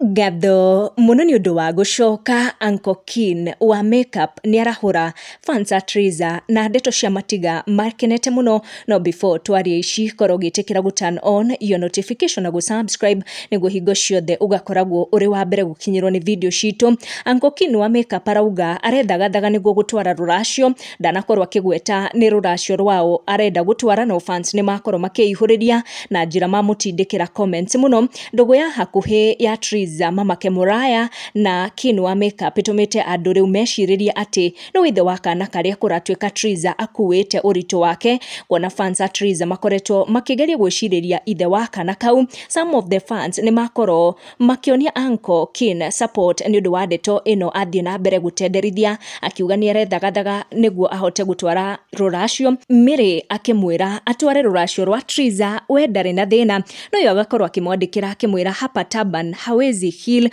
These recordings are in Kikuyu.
Ngatho mũno nĩ ũndũ wa gũcoka. Uncle Kin wa makeup nĩ arahũra fans a Triza na ndeto cia matiga makenete mũno. No before twarie ici, korwo ũgĩtĩkĩra gũ turn on your notification na gũ subscribe nĩguo hingo ciothe ũgakoragwo ũrĩ wa mbere gũkinyĩrwo nĩ video citũ. Uncle Kin wa makeup arauga arethagathaga nĩguo gũtwara rũracio. Ndanakorwo akĩgweta nĩ rũracio rwao arenda gũtwara, no fans nĩ makorwo makĩihũrĩria na njĩra mamũtindĩkĩra comments mũno. Ndũgũ ya hakuhĩ ya Triza, mamake Mũraya, na Kin wa makeup ĩtũmĩte andũ rĩu mecirĩrie atĩ nĩwe ithe wa kana karĩa kũratuĩka Triza akuĩte ũritũ wake, kuona fans a Triza makoretwo makĩgeria gwĩcirĩria ithe wa kana kau. Some of the fans nĩ makorwo makĩonia Uncle Kin support nĩ ũndũ wa ndeto ĩno. Athiĩ na mbere gũtenderithia akiuga nĩ arethagathaga nĩguo ahote gũtwara rũracio. Mary akĩmwĩra atware rũracio rwa Triza, we ndarĩ na thĩna. No yo agakorwo akĩmwandĩkĩra akĩmwĩra hapa Taban hawezi heal.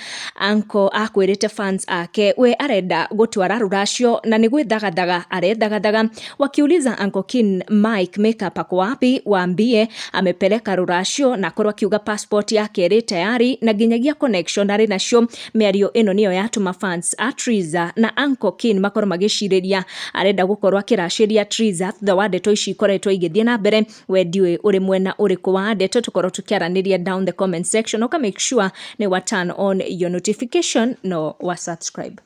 Uncle akwĩrĩte fans ake we arenda gũtwara rũracio na nĩ gwĩthagathaga arethagathaga. Wakiuliza Uncle Kin Mike makeup ako wapi, waambie amepeleka rũracio, na akorwo akiuga passport yake ĩrĩ tayari na nginyagia connection arĩ nacio. Mĩario ĩno nĩyo yatũma fans a Triza na Uncle Kin makorwo magĩcirĩria arenda gũkorwo akĩracĩria Triza thutha wa ndeto ici ikoretwo igĩthiĩ na mbere. We ndiũĩ ũrĩ mwena ũrĩkũ wa ndeto, tũkorwo tũkĩaranĩria down the comment section. Ũka make sure nĩ wa turn on your notification no wa subscribe.